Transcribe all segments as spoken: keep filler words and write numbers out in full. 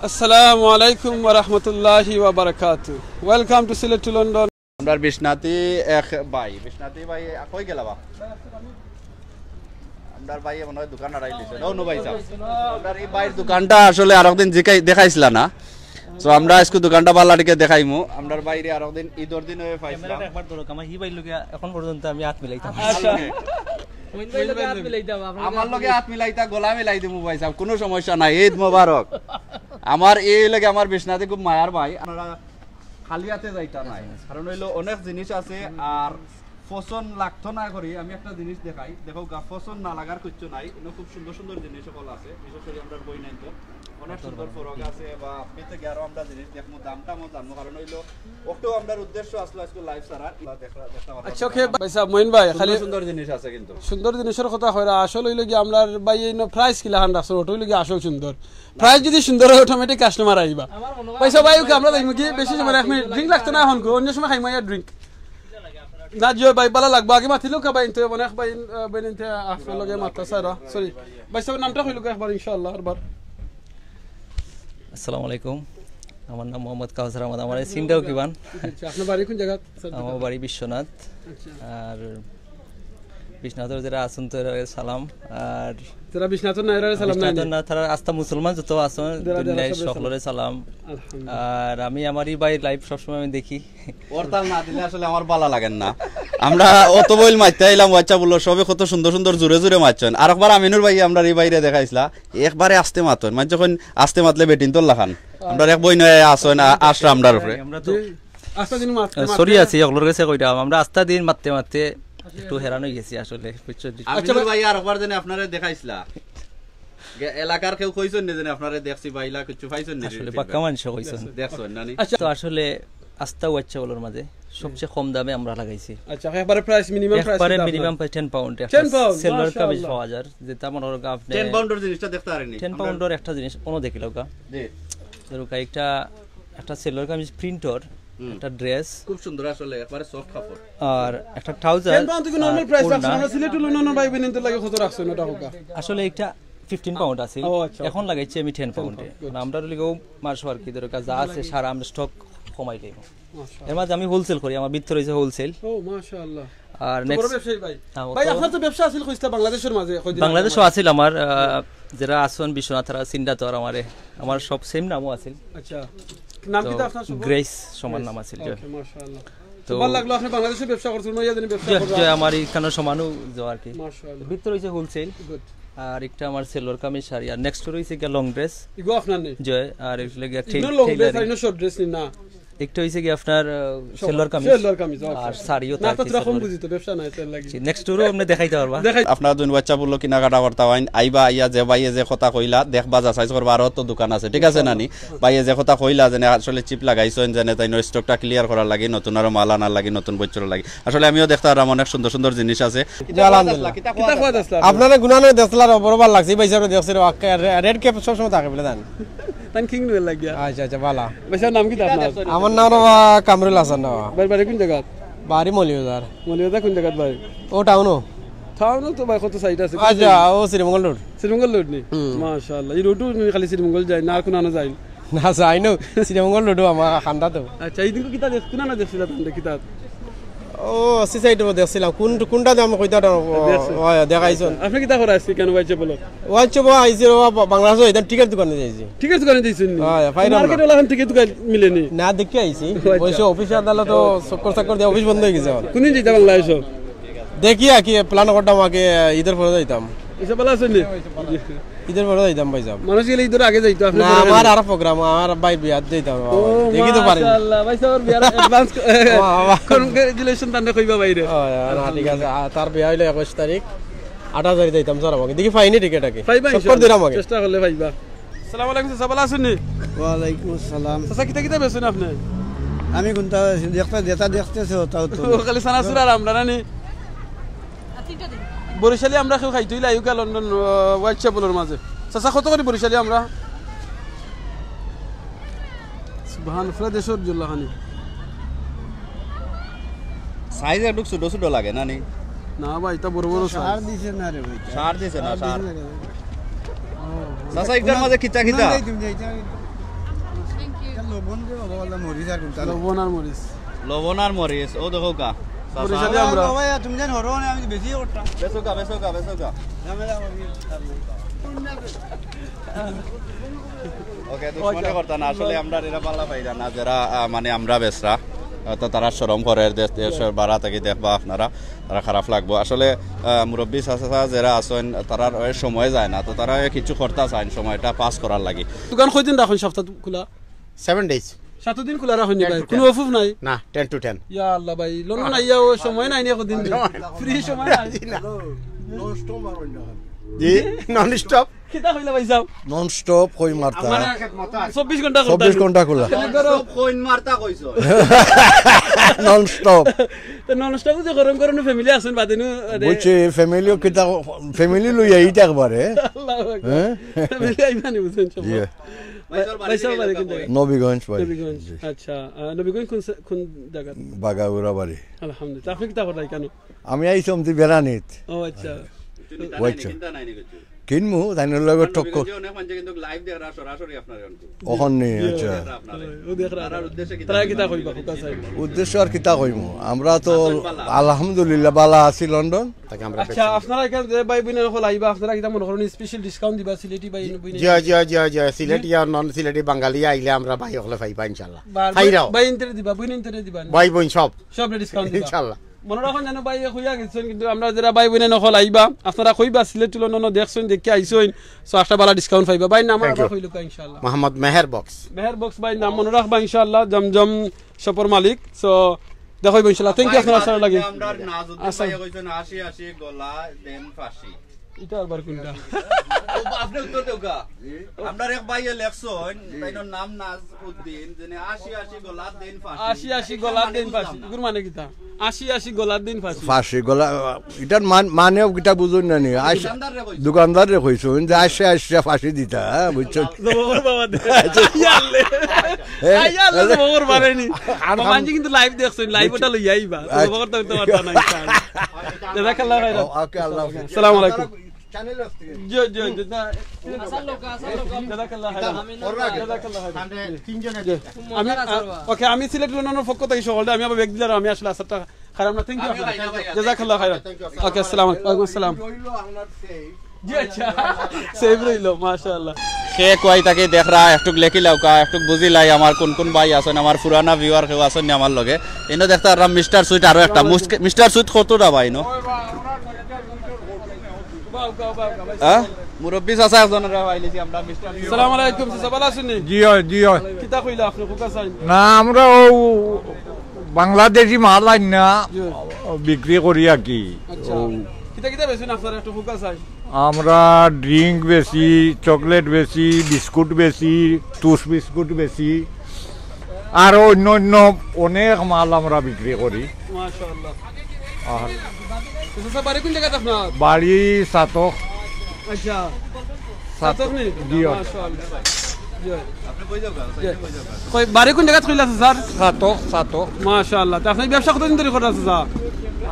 আসসালামু আলাইকুম ওয়া রাহমাতুল্লাহি ওয়া বারাকাতু। Welcome to Sylhet to London. আমরার বিশ্বনাথি এক ভাই, বিশ্বনাথি ভাই কই গেলা বা? আমরার ভাই মনে হয় দোকান আড়াই দিছে। নো, নো ভাই সাহেব। আমরার এই ভাইর দোকানটা আসলে আরক দিন জিকাই-, দেখাইছিলা না। So আমরা আজকে দোকানটা বালা দিকে দেখাইমু। আমরার ভাইরে আরক দিন ঈদর দিন হয়ে পাইছিলাম। ক্যামেরাটা একবার ধরো, আমার হি ভাইর লগে এখন পর্যন্ত আমি হাত মিলাইতাম। আচ্ছা। মইন ভাইর লগে হাত মিলাইতাম, আপনার আমার লগে হাত মিলাইতা, গলা মিলাই দিমু ভাই সাহেব, কোনো সমস্যা নাই। ঈদ মোবারক। আমার এই লগে আমার বিশ্বনাথি খুব মায়ার ভাই, আপনারা খালি হাতে যাইতা নাই, কারণ হইলো অনেক জিনিস আছে। আর পছন্দ লাগতো না করি আমি একটা জিনিস দেখাই, দেখো গা, পছন্দ না লাগার কিচ্ছু নাই। এনে খুব সুন্দর সুন্দর জিনিস সকল আছে, বিশেষ করে আমরা বই নাই তো অনেক সুন্দর ফরক আছে, বা আপনি থেকে আরো আমরা জিনিস দেখবো, দাম টামও জানবো, কারণ হইলো ওটাও আমরার উদ্দেশ্য আসলো আজকে লাইভ ছাড়া। আচ্ছা, ওকে ভাই সাহেব, মইন ভাই, খালি সুন্দর জিনিস আছে কিন্তু। সুন্দর জিনিসর কথা কইরা, আসল হইলো কি আমরার ভাই এই প্রাইস কিলা হান রাখছে, ওটা হইলো কি আসল সুন্দর। প্রাইস যদি সুন্দর হয়, অটোমেটিক কাস্টমার আইবা। ভাই সাহেব, ভাই, ওকে আমরা দেখবো কি বেশি সময়, এক মিনিট, ড্রিঙ্ক লাগতো না এখন, অন্য সময় খাইমু ইয়া ড্রিঙ্ক। না, জি ভাই, বালা লাগবো, আগে মাতিলো কা ভাই, তো অনেক ভাই, আহ, ভাই, নিতে আপনার লগে মাততা স্যার, সরি। ভাই সাহেব, নামটা কইলো একবার ইনশাআল্লাহ, আরবার। আসসালামু আলাইকুম, আমার নাম মোহাম্মদ কাউসার আহমদ। আমার এই সিনটাও কি বান? আচ্ছা, আপনার বাড়ি কোন জায়গা, স্যার? আমার বাড়ি বিশ্বনাথ। আচ্ছা। আর বিশ্বনাথর যারা আছেন তো এরা সালাম। আর যারা বিশ্বনাথর না, এরা সালাম নাই। বিশ্বনাথর না, তারা আস্তা মুসলমান যত আছেন, যারা, যারা দুনিয়ার সব সকলরে সালাম। আলহামদুলিল্লাহ। আর আমি আমার এই ভাইর লাইভ সবসময় আমি দেখি। হরতাল না দিলে আসলে আমার বালা লাগের না। আমরা অত বইল মারতে আইলাম, বাচ্চা বললো সবে কত সুন্দর সুন্দর জুরে জুরে মারছেন। আর একবার আমিনুর ভাই আমরার এই ভাইরে দেখাইছিলা, একবারে আস্তে মাতন, মানে যখন আস্তে মাতলে বেটিন তোর লাখান। আমরার এক বই নয় আসো না, আসরা আমরার উপরে। আমরা তো জি, আস্তা দিন মাত-, আহ, মাত-, সরি আছি, ওগুলোর কাছে কইরাম, আমরা আস্তা দিন মারতে মারতে একটু হেরান হয়ে গেছি আসলে, বুঝছো? আমিনুর ভাই আর একবার জানি আপনারে দেখাইছিলা। গে-, এলাকার কেউ কইছেন নি জানি আপনারে দেখছি বা ইলা কিছু পাইছেন নি আসলে feedback? পাক্কা মানুষ কইছেন। দেখছেন না নি? আচ্ছা। তো আসলে আস্তা ওয়াচ্চা বলার মাঝে সবচেয়ে কম দামে আমরা লাগাইছি। আচ্ছা, একবারে প্রাইস, মিনিমাম প্রাইস একবারে কিতা আপনার? মিনিমাম প্রাইস টেন পাউন্ড, একটা টেন পাউন্ড, সেলোয়ার কামিজ মাশাআল্লাহ। পাওয়া যায়, যেটা মনে হয় আপনি টেন পাউন্ডের জিনিসটা দেখতে পারেননি। টেন আমরা পাউন্ডের একটা জিনিস, অন্য দেখি লোকা। জি। ধরুন, একটা, একটা সেলোয়ার কামিজ প্রিন্টর, হুম। একটা ড্রেস। খুব সুন্দর আসলে, একবারে সফট কাপড়। আর একটা ট্রাউজার, টেন পাউন্ড থেকে নরমাল আর প্রাইস ওড়না। রাখছেন, আমরা সিলেটি লন্ডনের ভাই বোনদের লাগে কত রাখছেন ওটা হোক? আসলে একটা ফিফটিন পাউন্ড আছে, ও আচ্ছা। এখন লাগাইছি আমি টেন পাউন্ডে। Good। মানে আমরা লিগেও মাসো আর কি দরকার যা আছে সারা আমরা স্টক কমাই দেব। মাশাআল্লাহ। এর মাঝে আমি হোলসেল করি, আমার ভিতরে হইছে হোলসেল। ও মাশাআল্লাহ। আর তো বড় next ব্যবসায়ী ভাই। হ্যাঁ, ভাই, তো আপনার তো ব্যবসা আছিল কইছিলা বাংলাদেশের মাঝে, কয়দিন আগে বাংলাদেশও আমার আছিল আমার, আহ, যারা আছেন বিশ্বনাথ, তারা চিন্তা তো আর আমারে, আমার সব সেম নামও আছিল। আচ্ছা। নাম তো কি তো আপনার শুভ? গ্রেস সমান গ্রেস। নাম আছিল, জি। ওকে, মাশাআল্লাহ। তো তো ভালো লাগলো, আপনি বাংলাদেশে ব্যবসা করছেন, ইয়া জানি ব্যবসা জি, করবেন। জি, আমার এখানে সমানও যাওয়া আর কি। মাশাআল্লাহ। ভিতরে হইছে হোলসেল। Good। আর একটা আমার সেলোয়ার কামিজ শাড়ি, আর নেক্সট রইছে গিয়া লং ড্রেস। ইগো আপনার নেই? জি, আর এগুলো গিয়া ইগনো টেইল-, লং ড্রেস, টেইলারিং। আর ইগনো শর্ট ড্রেস নি না? একটা হইছে কি আপনার, আহ, সব সেলোয়ার কামিজ। সেলোয়ার কামিজ, ওকে। আর শাড়িও না, তার তো কিছু তোরা কম করে। বুঝি তো, ব্যবসা নাই, তেল লাগি। জি, নেক্সট ডোরও আপনি দেখাইতে পারবা। দেখাই। আপনারা দুন বাচ্চা বললো কিনাকাটা করতা হইন, আইবা, আইয়া যে ভাইয়ে যে কথা কইলা, দেখবা, যাচাই করবা, আরো তো দোকান আছে, ঠিক আছে না নি? ভাইয়ে যে কথা কইলা, যেন আসলে চিপ লাগাইছইন, যেন তাই নয় স্টকটা ক্লিয়ার করার লাগি, নতুন আরো মাল আনার লাগি, নতুন বছর লাগি। আসলে আমিও দেখতে পারলাম অনেক সুন্দর সুন্দর জিনিস আছে। জি, আলহামদুলিল্লাহ। কিতা খোয়া দাসলা? আপনারা গুনানো দেখলার বরাবর লাগছে, ভাই সাহেব দেখছে, রে, আক্কা, রে-, রেড ক্যাপ সবসময় থাকে বলে জান। তান কিং নুয়েল লাগিয়া। আচ্ছা, আচ্ছা, ভালা। ভাই সাহেব, নাম কিতা আপনার? আমার নাম বাবা কামরুল হাসান বাবা। বাড়ি, বাড়ি কোন জায়গা? বাড়ি মৌলভীবাজার। মৌলভীবাজার কোন জায়গা ভাই? ও টাউনো। টাউনো তো ভাই কত সাইট আছে। আচ্ছা, ও শ্রীমঙ্গল রোড। শ্রীমঙ্গল রোড নি? হুম। মাশাআল্লাহ। এই রোডও নি খালি শ্রীমঙ্গল যায়, না আর কোন আনা যায়? না, যাই না। শ্রীমঙ্গল রোডও আমার খান্দা তো। আচ্ছা, এই দিন কিতা দেখ-, কোন আনা দেখছিলা তাহলে কিতা? ও, সি সাইডও দেখছিলাম। কোন, কোনটা দাম কইতা দাম? ও, দেখছি। ও, দেখাইছন। আপনি কিতা করে আসছি কেন ভাই বলো? ওয়াইন শপ আইছি রে বাবা, বাংলাদেশে এটা টিকিট দোকানে যাইছি। টিকিট দোকানে যাইছেন নি? হ্যাঁ, পাইলাম না। মার্কেটে ওলা এখন টিকিট দোকান মিলেনি? না, দেখি আইছি। ও আচ্ছা। অবশ্য অফিস আদালত তো চক্কর চাক্কর দিয়ে অফিস বন্ধ হয়ে গেছে আমার। কোনদিন যাইতা বাংলাদেশো? দেখি আর কি, প্ল্যান করতাম আগে ঈদের পরে যাইতাম। আচ্ছা, ভালা আছেন নি? ঈদের পরে যাইতাম ভাই সাহেব। মানুষ গেলে ঈদের আগে যাইতো, আপনি না, পরে আমার গেলেন। আরো প্রোগ্রাম, আমার ভাই বিয়াত যাইতাম। ও, দেখি তো পারি। মাশাআল্লাহ, ভাই সাহেব বিয়ার অ্যাডভান্স বাহ, বাহ। কনগ্রাচুলেশন তানরে কইবা ভাইরে। ও, না, ঠিক আছে। আ, তার বিয়া হইলো একুশ তারিখ। আঠাশ তারিখ যাইতাম স্যার আমাকে। দেখি পাইনি টিকিট আগে। পাইবা চক্কর ইনশাআল্লাহ। দিলাম আগে। চেষ্টা করলে পাইবা। আসসালামু আলাইকুম, চাচা, ভালা আছেন নি? ওয়ালাইকুম আসসালাম। চাচা, কিতা কিতা বেচছেন আপনি? আমি কোনটা বেচি? দেখতে, যেটা দেখতেছে ওটাও তো। ও, খালি চানাচুর আর আমড়া না নি? বরিশালি আমড়া কেউ খাইতো ইলা ইউকা লন্ডন, আহ, হোয়াইট চ্যাপেলর মাঝে। চাচা, কত করি বরিশালি আমড়া? সুবহান, পুরা দেশর জুল্লা খানি। সাইজ একটু ছোট ছোট লাগে না নি? না ভাই, এটা বড় বড় সাইজ। সার দিছে না রে ভাই। সার দিছে না, সার। চাচা, একটার মাঝে কিতা কিতা? না, এই তুমি যাই, যাই। লবণ দে বাবা, ওলা মরিচ আর কোনটা? লবণ আর মরিচ। লবণ আর মরিচ, ও দেখো কা। মরিচ আলি আমরা। বাবা, তুমি জানো, হরো না, আমি বেশি করতাম। বেসো কা, বেসো কা, বেসো কা। ঝামেলা করবি। ওকে, দুশমনি করতা না, আসলে আমরা এরা বালা পাইরা না, যারা, আহ, মানে আমরা বেচরা, আহ, তো তারা শরম করে, দেশ, দেশের বাড়া থাকি দেখবা আপনারা, তারা খারাপ লাগবো। আসলে, আহ, মুরব্বী চাচা যারা আছেন, তারার ওই সময় যায় না, তো তারা ওই কিছু করতা চাইন, সময়টা পাস করার লাগি। দোকান কয়দিন রাখেন সপ্তাহ খোলা? Seven days. সাত দিন খোলা রাখেন নি ভাই? কোনো অফ নাই? না, ten to ten. ইয়া আল্লাহ ভাই, লন্ডন আইয়া ও সময় নাই নি এখন দিন? ফ্রি সময় নাই? জি না। জি, নন স্টপ। কিতা কইলা ভাই সাহেব? নন স্টপ কই মারতা। চব্বিশ ঘন্টা খোলা। চব্বিশ ঘন্টা খোলা। তাহলে ধরো, কইন মারতা কইছো। Non stop. তো নন স্টপ যে গরম গরম ফ্যামিলি আছেন বাদে নু, আরে। বুঝছি, ফ্যামিলিও কিতা, ফ্যামিলি লইয়া এইটা একবারে। আল্লাহু আকবার। হ্যাঁ? ফ্যামিলি আইবা নি বুঝছেন সব। জি। ভাই সাহেব বাড়ি কোন জায়গায়? নবীগঞ্জ ভাই। নবীগঞ্জ। জি। আচ্ছা, আহ, নবীগঞ্জ কোন সে-, কোন জায়গা? বাগাউরা বাড়ি। আলহামদুলিল্লাহ। আপনি কিতা কররা কেন? আমি আইছি আমতি বেড়ানিত। ও আচ্ছা। বুঝছো? কিনমু, তাই লগে টক্কর। নবীগঞ্জে অনেক মানুষে কিন্তু লাইভ দেখরা সরাসরি আপনার অখন। অখন নি, আচ্ছা। ও দেখরা। তারা কিতা কইবা, খোকা সাহেব? উদ্দেশ্য আর কিতা কইমু? আমরা তো আলহামদুলিল্লাহ বালা আছি লন্ডন। আচ্ছা, আপনারা এখানে যে ভাই বোন অকল আইবা, আপনারা কিতা মনে করেন স্পেশাল ডিসকাউন্ট দিবা সিলেটি ভাই বোন? জি, জি, জি, জি, সিলেটি আর নন সিলেটি বাঙালি আইলে আমরা ভাই অকলে পাইবা ইনশাআল্লাহ। ভাই ইনতারে দিবা, বোন ইনতারে দিবা? ভাই বোন সব। সব ডিসকাউন্ট দিবা। ইনশাআল্লাহ। মনে রাখুন যেন ভাই কইয়া গেছেন, কিন্তু আমরা যারা ভাই বোন অকল আইবা, আপনারা কইবা সিলেটি লন্ডন দেখছেন, দেখি আইছেন, so একটা বালা ডিসকাউন্ট পাইবা। ভাই নাম আবার কইলুকা ইনশাআল্লাহ। মোহাম্মদ মেহের বক্স। মেহের বক্স ভাই নাম মনে রাখবা ইনশাআল্লাহ, জমজম শপর মালিক। So দেখা অইবো ইনশাআল্লাহ। Thank you আপনারা সারা লাগি। আমরা নাজউদ্দিন আচ্ছা। ভাই কইছেন আশি আশি গলা দেন ফাঁসি। এটা আবার কোনটা? ও, আপনি উত্তর দেও গা। আমরার এক ভাইয়ে লেখছইন, তাইনর নাম নাজউদ্দিন, যেনে আশি আশি গলার দিন ফাঁসি। আশি আশি গলার দিন ফাঁসি। এগুর মানে কিতা? আশি আশি গলার দিন ফাঁসি। ফাঁসি গলা, ইটার মান-, মানেও কিতা বুঝইন না নি? আশ-, দোকানদাররে কইছইন। দোকানদাররে কইছইন যে আশি আশি ফাঁসি দিতা, হ্যাঁ, বুঝছইন? জবর বাবা দে। ইয়াল্লে। হ্যাঁ? ইয়াল্লে জবর বানাইনি। আর মানছি কিন্তু লাইভ দেখছইন, লাইভ ওটা লইয়া আইবা। আচ্ছা। জবর তো হইতে পারতা না, ইনশাআল্লাহ। জাযাকাল্লাহ খাইরান। ও, ওকে, আল্লাহ হাফেজ। আসসালামু আলাইকুম। জি, জি, জি, না, জাযাকাল্লাহ খাইরান। জাযাকাল্লাহ খাইরান। জি। আমি, আ, ওকে, আমি সিলেট লন্ডনর পক্ষ থাকি সকলরে, আমি আবার ব্যাগ দিলাম, আমি আসলে আসারটা খারাপ না, thank you। জাযাকাল্লাহ খাইরান। ওকে, আসসালামু আলাইকুম। ওয়ালাইকুম আসসালাম। জি, আচ্ছা। সেভ রইলো, মাশাআল্লাহ। কে কই থাকি দেখরা, একটুক লেখি লাউকা, একটুক বুঝি লাই, আমার কোন কোন ভাই আছইন, আমার পুরানা ভিউয়ার কেউ আছইন নি আমার লগে। ইনো দেখতা পাররা মিস্টার সুইট আরো একটা। মুস্ক-, মিস্টার সুইট কতটা ভাই ইনো? হ্যাঁ? মুরব্বি চাচা একজনরে পাইলিছি আমরা, মিস্টার। আসসালামু আলাইকুম, চাচা, ভালা আছইন নি? জি অয়, জি অয়। কিতা কইলা আপনে, খোকা সাইন? না, আমরা অউ বাংলাদেশি মাল আইন না, জি। বিক্রি করি আর কি। আচ্ছা। অউ। কিতা কিতা বেচইন আপনারা একটু খোকা সাইন? আমরা ড্রিংক বেচি, চকলেট বেচি, বিস্কুট বেচি, টুস বিস্কুট বেচি, আরো অন্য অন্য অনেক মাল আমরা বিক্রি করি। মাশাআল্লাহ। আর তো চাচা, বাড়ি কোন জাগাত আপনার? বাড়ি ছাতক। আচ্ছা। ছাতক। ছাতক নি? জি, অয়। মাশাআল্লাহ। জি। জি। কই, বাড়ি কোন জাগাত কইলা চাচা? ছাতক, ছাতক। মাশাআল্লাহ। তে আপনে ব্যবসা কতদিন ধরি কররা চাচা?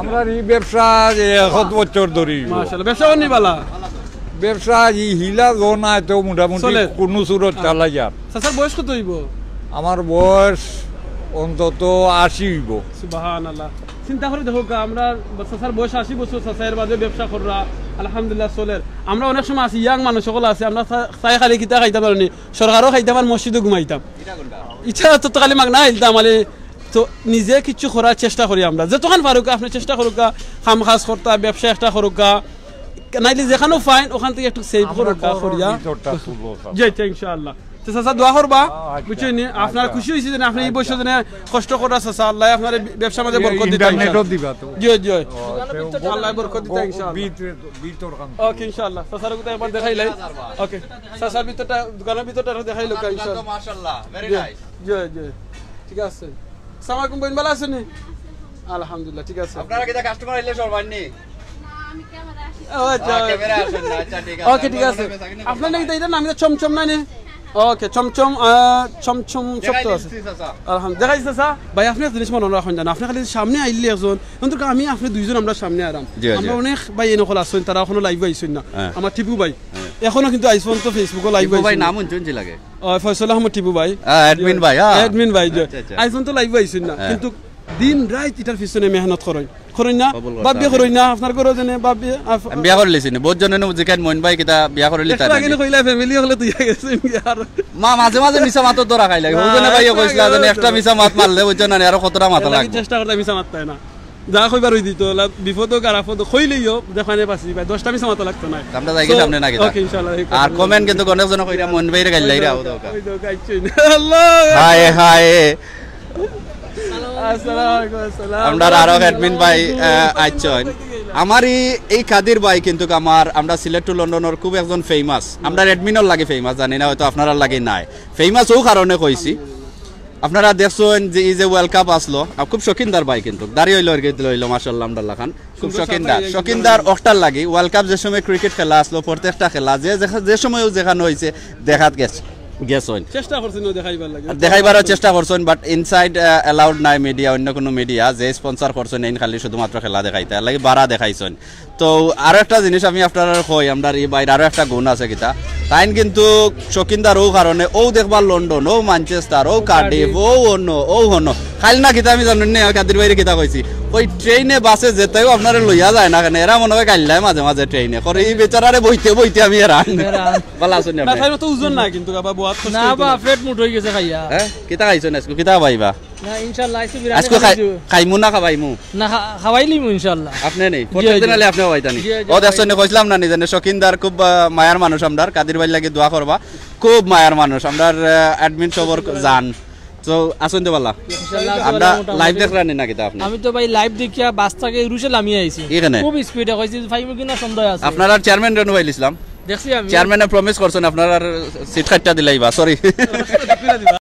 আমরার ই ব্যবসা যে কত বছর ধরি। মাশাআল্লাহ। ব্যবসা অইন নি বালা? ব্যবসা ই হিলা লো না, তো মোটামুটি চলে। কুনু সুরত চালা যার। চাচার বয়স কত অইবো? আমার বয়স অন্তত আশি অইবো। সুবহানাল্লাহ। চিন্তা করি দেখউক্কা, আমরার চাচার বয়স আশি বছর, চাচা এর বাদে ব্যবসা কররা, আলহামদুলিল্লাহ চলের। আমরা অনেক সময় আছি, ইয়াং মানুষ অকল আছে, আমরা চা-, চাই খালি কিতা খাইতাম পারি নি, সরকারও খাইতাম আর মসজিদও ঘুমাইতাম। ইটা তো খালি মাগনা আইলতাম, মানে, তো নিজে কিচ্ছু করার চেষ্টা করি আমরা। যতখান পারউক্কা, আপনে চেষ্টা করউক্কা, কাম কাজ করতা, ব্যবসা একটা করউক্কা, নাইলে যেখানো পাইন, ওখান থাকি একটু সেভ করউক্কা, করিয়া। জি, আচ্ছা, ইনশাআল্লাহ। তো চাচা দোয়া করবা, আচ্ছা, বুঝছইন নি? আপনার আচ্ছা। খুশি অইছি যে আপনে ই বয়সে যে কষ্ট কররা চাচা, আল্লায় আপনার এই ব্যবসার মাঝে বরকত দিতা ইনশাআল্লাহ। ইন্টারনেটও দিবা তো। জি, জি। ও, আল্লায় বরকত দিতা ইনশাআল্লাহ। ভিতরে, ভিতর কাম। ওকে, ইনশাআল্লাহ। চাচার কথা একবার দেখাইলাই। ওকে। চাচার ভিতরটা, দোকানর ভিতরটা আরো দেখাইলাউক্কা ইনশাআল্লাহ। মাশাআল্লাহ, very nice। জি, জি। ঠিক আছে। আসসালামু আলাইকুম বইন, বালা আছইন নি? আলহামদুলিল্লাহ, ঠিক আছে। আপনারা কিতা কাস্টমার আইলে সরবাইন নি? না, আমি ক্যামেরা আসি। ও, আচ্ছা। আহ, ক্যামেরা আসেন না, আচ্ছা, ঠিক আছে। ওকে, ঠিক আছে। আপনার নাকি তো ইটার নাম ইটা চমচম না নি? ওকে, চমচম, আহ, চমচম শক্ত আছে। আলহামদুলিল্লাহ। দেখাইছি চাচা। ভাই, আপনে এক জিনিস মনো রাখইন জানো, আপনে খালি সামনে আইলে একজন, কিন্তু আমি আপনে দুইজন আমরা সামনে আরাম। জি, জি। আমরা অনেক ভাই এনকল আছইন, তারা এখনো live আইছইন না। হ্যাঁ। আমার টিপু ভাই, হ্যাঁ। এখনো কিন্তু আইজ পর্যন্ত Facebook-ও live টিপু ভাই আইছইন না। নাম হুনছইন যে লাগে? আহ, ফয়সল আহমদ টিপু ভাই। আহ, admin ভাই, হ্যাঁ। Admin ভাই, জি। আচ্ছা, আচ্ছা। আইজ পর্যন্ত live আইছইন না। হ্যাঁ। কিন্তু দিন রাইত ইটার পিছনে মেহনত করইন। করইন না? কবুল করতে বাপ বিয়া হবে। করইন না, আপনার ঘরো যেনে বাপ বিয়া, আপ-, আমি বিয়া করিলিছি নি। বহুত জনে নু জিকাইন মইন ভাই কিতা বিয়া করিলি একটু তাই আগে নাকি? না কইলা family হকলে তুই গেছে আর। মা, মাঝে মাঝে মিছা মাতর ধরা খাই লাগে। না, বুঝছো না ভাই, একটু কইছিলা আগে যেন একটা হইছে। মিছা মাত মারলে বুঝছো না নি, আরো কতটা মাথা এর লাগি লাগবো। চেষ্টা করতে মিছা মাততায় না। যা কইবার ওই দিত, লা-, বিপদ হোক আর আপদ হোক, কইলেইও, দেখানে পাসি ভাই, দশটা মিছা মাতা লাগতো না। আমরা যাই কি So, সামনে না কিতা? ওকে, ইনশাআল্লাহ, এই আর কথা। Comment কিন্তু অনেক জনে কইরা মন বাইরে গাইল লাইরা ওই আও দোকা। ওই দোকা, আইছইন। আল্লাহ। হায় হায়। আসসালামু আলাইকুম, আসসালাম। আমরার আরো admin ভাই, আহ, আইছইন। আমার এই, এই কাদির ভাই কিন্তু আমার, আমরা সিলেট to লন্ডনর খুব একজন famous। আমরার adminর লাগি famous, জানি না হয়তো আপনারার লাগি নাই। Famous ও কারণে কইছি। আপনারা দেখছইন যে এই যে World Cup আসলো, আর খুব শৌখিনদার ভাই কিন্তু। দাড়ি হইলো আর কি, হইলো মাশাআল্লাহ আমরার লাখান। খুব সুন্দর শৌখিনদার, সাফাই একদম। শৌখিনদার অকটার লাগি। World Cup যে সময় cricket খেলা আসলো, প্রত্যেকটা খেলা, যে, যে, যে সময়ও যেখানে হইছে, দেখাত গেছ-, গেছইন। চেষ্টা করছইন ও দেখাইবার লাগি। আর দেখাইবারও চেষ্টা করছইন, but inside, আহ, allowed নাই media, অন্য কোনো media, যে sponsor করছইন, এইন খালি শুধুমাত্র খেলা দেখাইতা, এর লাগি বারা দেখাইছইন। তো আরো একটা জিনিস আমি আপনারারে কই, আমরার এই ভাইর আরো একটা গুণ আছে কিতা, তাইন কিন্তু শৌখিনদার ও কারণে, ও দেখবার লন্ডন, ও ম্যানচেস্টার, ও কার্ডিফ, ও অন্য, ও হন্য। খাইল না কিতা আমি জানি না, কাদির ভাইরে কিতা কইছি। ওই ট্রেনে, বাসে যেতেও আপনারে লইয়া যায় না কেনে, এরা মনে হয় গাইল্লায় মাঝে মাঝে ট্রেনে। করে এই বেচারারে বইতে বইতে আমি এরা। এরা। ভালা আছইন নি না, আপনি? খাইলে তো ওজন না কিন্তু, বাবা, বহুত কষ্ট না হইতো বা, না। পেট মোটা হয়ে গেছে খাইয়া। হ্যাঁ? কিতা খাইছইন আজকে? কিতা খাইবা? না, ইনশাআল্লাহ, আজকে বিরিয়ানি আজকে খাই-, খাইমু না খাবাইমু? না, খা-, খাবাইলিমু ইনশাআল্লাহ। আপনি নেই? জি, প্রত্যেক দিন জি। আইলে আপনি খাবাইতা নি? জি, জি, ও, দেখছইন নি, কইছিলাম না নি, জানে শৌখিনদার খুব, আহ, মায়ার মানুষ আমরার, কাদির ভাইর লাগি দোয়া করবা। খুব মায়ার মানুষ, আমরার, আহ, admin সবর জান। তো, আছইন তো ভালা? ইনশাআল্লাহ, আমরা মোটামুটি। Live দেখরা নি না কিতা আপনি? আমি তো ভাই live দেখিয়া বাস থাকি রুশে লামিয়া আইছি। এখানে? খুব speed-এ কইছি, পাইমু কিনা সন্দেহ আছে। আপনারার চেয়ারম্যান রেনু ভাই ইসলাম? দেখছি আমি। চেয়ারম্যানে promise করছইন, আপনারার seat কাটটা দিলাইবা, sorry।